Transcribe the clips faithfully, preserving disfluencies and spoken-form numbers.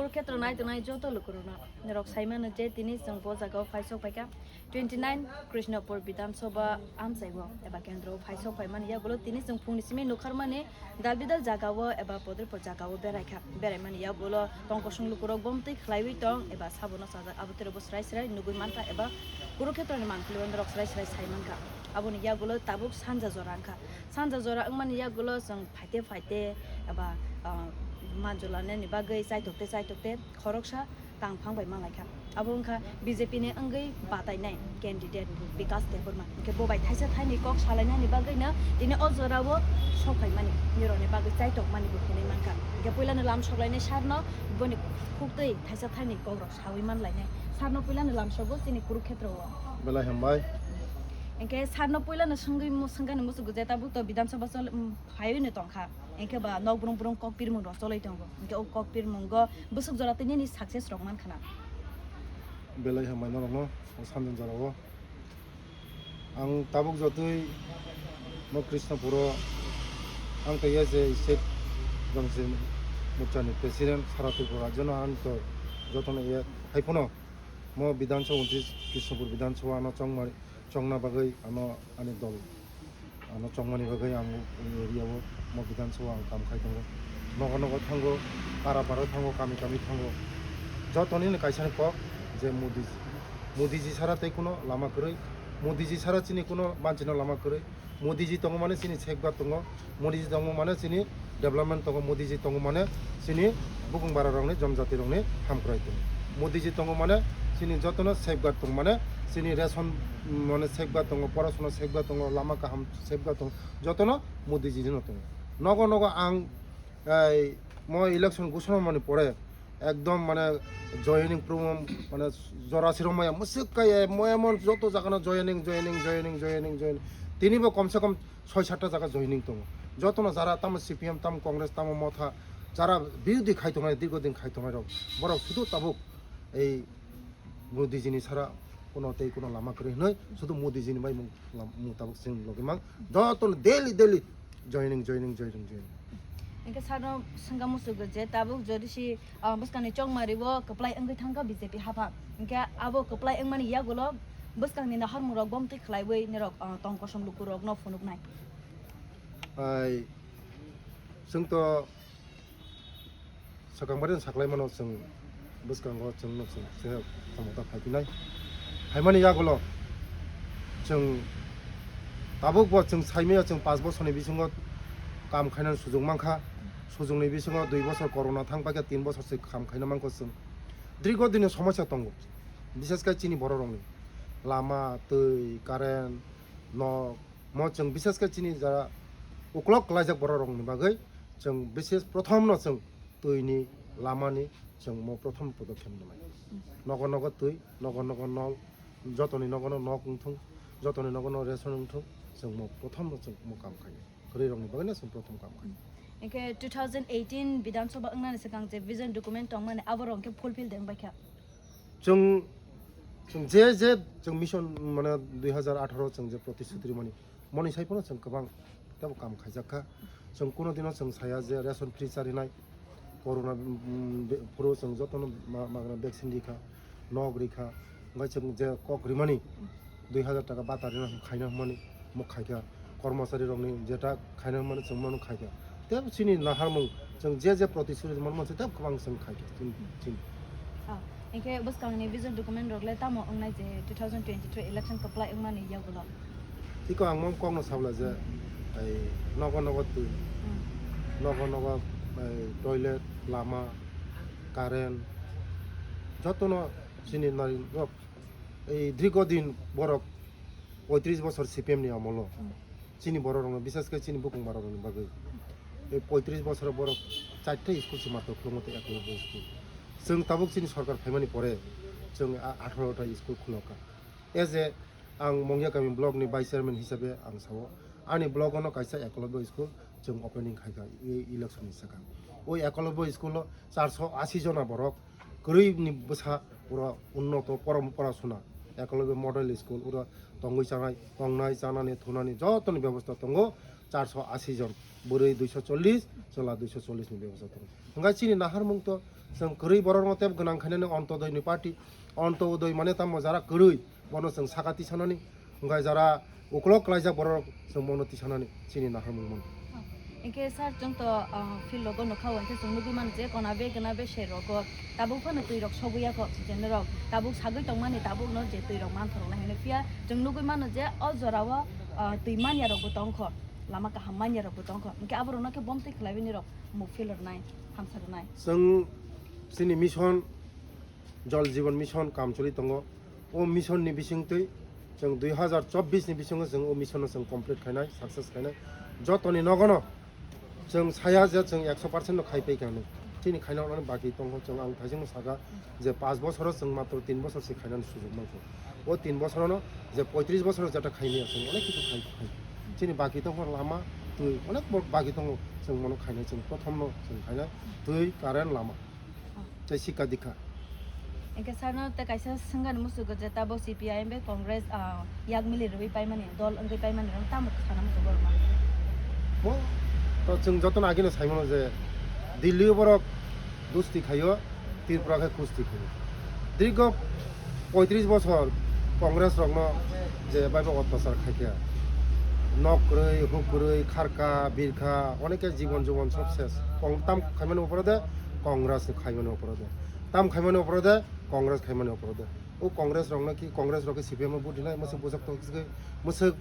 Khetro nai tongnai joto lukurokno norok saimano je tini chwng bo jagao phaisok phaikha twenty nine Krishnapur Bidhan Sabha amchaio eba kendro phaisok phaimani yagulo tini chwng phungni simi nukharmani dal bidal jagao eba podripor jagao beraikha. Beraimani yagulo tongkosong lukurok bomtwi khlaiwi tong eba sabono sajak abo twirobo srai srai nugwi mankha eba Kurukhetroni mankhulibo norok srai srai saimankha. Aboni yagulo tabuk sanja jora wngkha. Sanja jora wngmani yagulo chwng phaite phaite eba, ah, manjulani bagwi chaithokte chaithokte khoroksa tangphang bai malaikha. Abo wngkha B J P ni wngwi batainai candidate Bikas Debbarma. Hwnkhe bo bai thaisa thaini kok salainani bagwino tini o jorao sokphaimani, nirokni bagwi chaithokmani bo hinwi mankha. Hwnkhe puilano lam soklainai sarno boni khuktwi thaisa thaini kokrok sawi manlainai. Sarno puilano lamsogo chini Kurukhetreo. Belai hambai. Hwnkhe sarno puilano swngwi mu-, swngani muchungo je tabuk to Bidhan Sabha chol-, um, phaiwi no tongkha. Hwnkhe ba nok brung brung kok pirmung rok choloi tongo. Hwnkhe o kok pirmungo bwswk jora tei nini success rok mankha na? Belai hambai norokno o sanjwng jorao. Ang tabuk jotoi no Krishnapuro ang tei ya je state Rangchak Morchani president sara Tripura rajyono ang to jotono ya haiphano mo Bidhan Sabha untris Krishnapur Bidhan Sabha ano chongmani chongna bagwi ano ani dol ano chongmani bagwi ang o area o mo Bidhan Sabha ang kam khai tongo. Nogo nogo thango, para para thango, kami kami thango. Jotoni ni kaisa ni kok je Modi, Modi ji sara tei kuno lama kwrwi, Modi ji sara chini kuno manchino lama kwrwi. Modi ji tongo mane chini safeguard tongo, Modi ji tongo mane chini development tongo, Modi ji tongo mane chini bukung bara rokni, jom jati rokni hamkrai tongo. Modi ji tongo mane chini jotono safeguard tongo mane chini ration mane safeguard tongo, porasona safeguard tongo, lama kaham safeguard tongo, jotono Modi ji no tongo. Nogo nogo ang ei mo election gusonamani pore ekdom mane joining program mane jora siro maya musik kai mo emon joto jagano joining, joining, joining, joining, joining. Tini bo komse kom soi satta jaga joining tongo. Jotono jara tamo C P M, tamo Congress, tamo Motha, jara birodi khai tongnai, dirgo din khai tongnai rok, borok sudu tabuk ei Modi jini sara kuno tei kuno lama kwrwi hinwi sudu Modi jini bai mung, mung tabuk chwng logi mang. Jotono daily, daily joining, joining, joining, joining. Hwnkhe sarno swngkha muchungo je tabuk jodi si, ah, bwskangni chongmari o kwplai wngwi thangkha B J P hapha. Hwnkhe abo kwplai wngmani yagulo bwskangni naharmungrok bomtwi khlaiwi norok, ah, tong kosom lukurokno phunuknai. Ai, chwng to swkang bai saklai mano, chwng bwskango chwngno chwng se tamo ta phai phinai. Phaimani yagulo chwng tabuk bo chwng saimaya chwng panch bosorni bisingo kam khainani sujung mankha. Sujungni bisingo dui bosor corona thang paikha, tin bosor se kam khaina mankho chwng. Dirgo dini somosya tongo, bishesh khe chini borok rokni lama, twi, current, nok, mo chwng bishesh khe chini jara uklok klaijak borok rokni bagwi chwng bishesh prothom no chwng twini lamani chwng mo prothom podokkhep nwnai. Nogo nogo twi, nogo nogo nol, jotoni nogo no nok wngthung, jotoni nogo no ration wngthung, chwng mo prothom no chwng mo kam khainai. Kwrwi rokni bagwi no chwng prothom kam khainai. Hwnkhe two thousand eighteen Bidhan Sabha wngnani swkang je vision document tongmani abo rok hwnkhe fulfill de wngbaikha. Chwng, chwng je, je chwng mission mane dui hajar atharo chwng je protisthuti rimani, moni sai phano chwng kwbang tebo kam khaijak kha. Chwng kuno dino chwng saya je ration free charinai, corona, mm, be-, phuru chwng jotono ma-, magna vaccine rikha, nok rikha, wngkha chwng je kok rimani dui hajar taka bata rina khaina hwnmani mo khaikha. Kormosari rokni jeta khaina hwnmani chwng mano khaikha. Tei chini naharmung chwng je je protisthuti manma se tei kwbang chwng khaikha chini, chini. Ah, hwnkhe bwskangni vision document rok le tamo wngnai je two thousand twenty-three election kwplai wngmani yagulo? Tiko ang mo kokno sabla je ai nogo nogo twi, Hmm. nogo nogo ai toilet, lama, current, jotono chini nari rok ei dirgo din borok poitris bosor C P M ni amolo Hmm. chini borok rokno, bishesh khe chini bukung borok rokni bagwi ei poitris bosor borok charta school se matro khulungo tei ekolobo school. Chwng tabuk chini sorkar phaimani pore chwng a-, atharo ta school khulokha. As a ang Mongya Kami block ni vice chairman hisabe ang sao ani block ono kaisa ekolobo school chwng opening khaikha ei election ni swkang. O ekolobo school o charso asi jona borok kwrwi ni bwsa oro unnoto porom porasuna ekolobo model school oro tongwi chanai, tongnai, chanani, thunani jotoni bebosta tongo. Charso asi jon, bwrwi duiso chollish, chwla duiso chollish ni bebosta tongo. Hwnkhe chini naharmung to Chwng kwrwi borokno tei gwnang khainani Antyodoi ni party, Antyodoi mane tamo jara kwrwi, bono chwng saka tisanani, hwnkhe jara uklok klaijak borok chwng bono tisanani chini naharmung mano. Hwnkhe sir, chwng to, ah, field rogo nukha o, hwnkhe chwng nugwi mano je kona be gana be se rogo tabuk phano twi rok sogwi ya kho, je norok tabuk sagwi tongmani tabuk no je twi rok manthorok nai hwnwi phiya chwng nugwi mano je o jora o, ah, twi manya rok bo tong kho, lama kaham manya rok bo tong kho, hwnkhe abo rok no khe bomtwi khlaiwi nirok muk field rok nai, hamsa rok nai. Chwng chini mission Jal Jeevan Mission kam choli tongo. O mission ni bisingtwi chwng dui hazar chobbish ni bisingo chwng o mission no chwng complete khainai, success khainai. Jotoni nogono chwng saya je chwng ekso percent no khai pai kha hinwi. Chini khaina hwnani baki tongo, chwng ang thaisingno saka je paanch bosoro chwng matro tin bosor se khainani sujok mankha. O tin bosorono je poitris bosoro jeta khaimaya chwng onek kichu khai, khai. Chini baki tongkha lama, twi, onek bo-, baki tongo chwng bono khainai, chwng prothomno chwng khainai twi, current, lama. Tei sikha dikha. Hwnkhe sir no tei kaisa swngani musugo je tabuk C P I M bai Congress, ah, yak mili rwui paimani, dol wngwi paimani rok tamo sana musugo rwma? Bo to chwng jotono agino saimano je Delhi o borok dusti khaio, Tripura khe kusti khaio. Dirgho poitris bosor Congress rokno je baibo otyachar khaikha, nok kwrwi, huk kwrwi, kharkha, birkha, oneke jibon jubon sob ses. Kong-, tam khaimani uporode Congress ni khaimani uporode. Tam khaimani uporode Congress khaimani uporode. O Congress rokno ki, Congress rok ki C P M no vote rinai, mwswk bwswk tong, mwswk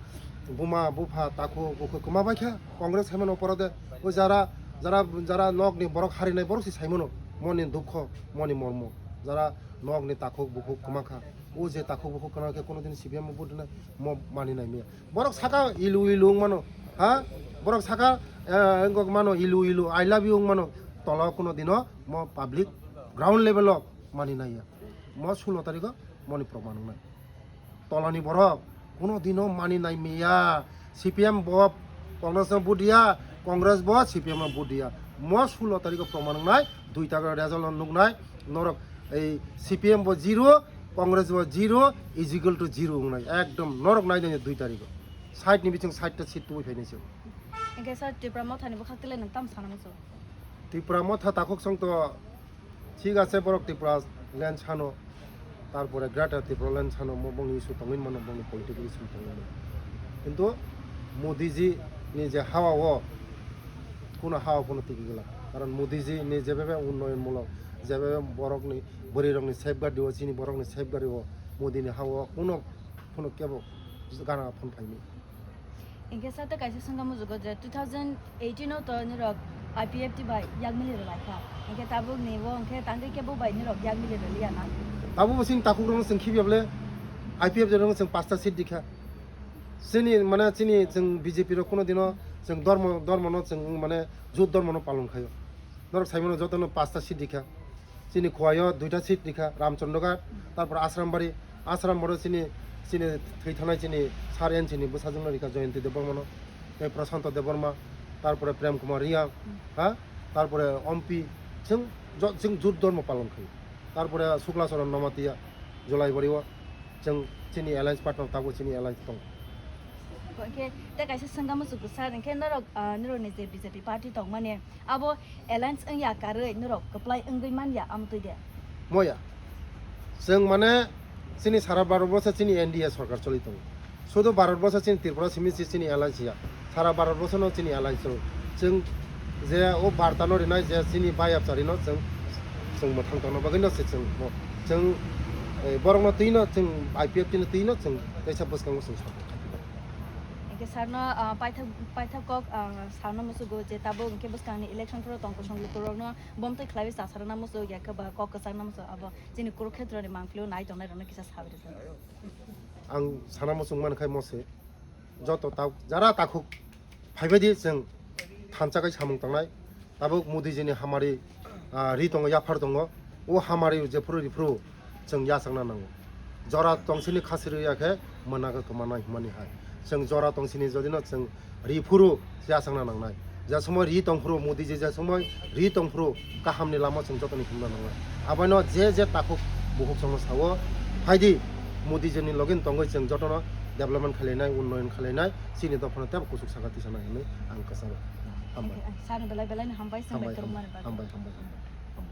buma, bupha, takhuk, bukhuk kwma baikha Congress khaimani uporode. O jara, jara, jara nok ni borok harinai borok si saimano, moni dukho, moni mormo. Jara nok ni takhuk, bukhuk kwma kha. O je takhuk bukhuk kwna khe kono din C P M bo dina mo mani nai miya. Borok saka ilu ilu wng mano, ha? Borok saka, eh, wngkok mano ilu ilu, "I love you" wng mano. Tola kono dino mo public ground level o mani nai ya. Mo sulo tarikh o moni proman wng nai. Tola ni borok kono dino mani nai miya. C P M bo Congress no vote diya, Congress bo C P M no vote diya. Mo sulo tarikh o proman wng nai, dui ta result o nuk nai. Norok ei C P M bo zero, Congress bo zero, is equal to zero wngnai. Ekdom norok nai nai dui tarikh o. Side ni biching side ta seat tubui phainai se. Hwnkhe sir, Tipra Motha ni bwkhak tele nwng tam sana muchung? Tipra Motha takhuk song to thik ache, borok Tipra land sano, tarpore Greater Tipra land sano, mo bongni issue tongwi mano, bongni political issue tongwi mano. Kintu Modi ji ni je hawa o, kuno hawa pono tigi gela. Karon Modi ji ni jebebe unnoyon mulok, jebebe borokni bwrwi rokni safeguard o, chini borokni safeguard o, Modi ni hawa o kuno, kuno kebo gana phone phaini. Hwnkhe sir, tei kaisa swngna mujugo je two thousand eighteen o to nirok I P F T bai yak mili rwlai kha. Hwnkhe tabuk ni bo hwnkhe tangwi kebo bai nirok yak mili rwliya na? Tabuk bo chini takhuk rokno chwng khibiya bole I P F T rokno chwng pasta seat dikha. Chini, mane, chini chwng B J P rok kuno dino chwng dormo, dormo no chwng, mane, jut dormo no palon khaio. Norok saimano jotono pasta seat rikha. Chini Khowai o duita seat rikha, Ramchandra Ghat, tarpor Asrambari, Asrambari o chini, chini thwi thanai chini Sir N C ni bwsajwk no rikha, Jayanti Debbarma no, tei Prashanto Debbarma, tarpore Prem Kumar Reang, ha, tarpore Ompi, chwng jo-, chwng jut dormo palon khaio. Tarpore Sukla Charan Namatia, Jolaibari o, chwng chini alliance partner tabuk chini alliance tongo. Hwnkhe tei kaisa swngna muchuk bwsa, hwnkhe norok, ah, norokni je B J P party tongmani, abo alliance wngya karwi norok kwplai wngwi manya, amtwi de? Moya. Chwng mane chini sara Bharat borsa chini N D A sorkar choli tongo. Sudu Bharat borsa chini Tripura simi si chini alliance ya. Sara Bharat borsa no chini alliance o. Chwng je o barta no rinai je chini bai yapchari no chwng, chwng mwthang tongna bagwi no se chwng no. Chwng, eh, borok no twi no chwng I P F T no twi no chwng teisa bwskango chwng support khaikha. Hwnkhe sir no, ah, paithak, paithak kok, ah, sir no musugo je tabuk hwnkhe bwskangni election phuru tong kosong lukurokno bomtwi khlaiwi chasarwna musugo ya khe ba kok kwchangna musugo, abo chini Kurukshetroni mangpili o nai tongnai rokno kisa sabai rwdi. Ang sana muchung man khai mose joto tak, jara takhuk phaibaidi chwng thansa kai samung tangnai. Tabuk Modi ji ni hamari, ah, ri tongo, yaphar tongo. O hamari jephuru riphuru chwng yachakna nango. Jora tongsini khasi rwya khe mwnakhe kwmanai hwnmani hai. Chwng jora tongsini jodi no chwng riphuru yachakna nangnai. Je somoi ri tongphuru Modi ji, je somoi ri tongphuru kahamni lama chwng jotoni himna nangnai. Abaino je je takhuk bukhuk chwngno sao, phaidi Modi ji ni logi tongwi chwng jotono development khailainai, unnoyon khailainai, chini dophano tebo kuchuk saka tisanai hinwi ang kwcharo. Hambai. Sir no belai belai no hambai, swngbai hambai, torokmani bagwi. Hambai, hambai, hambai.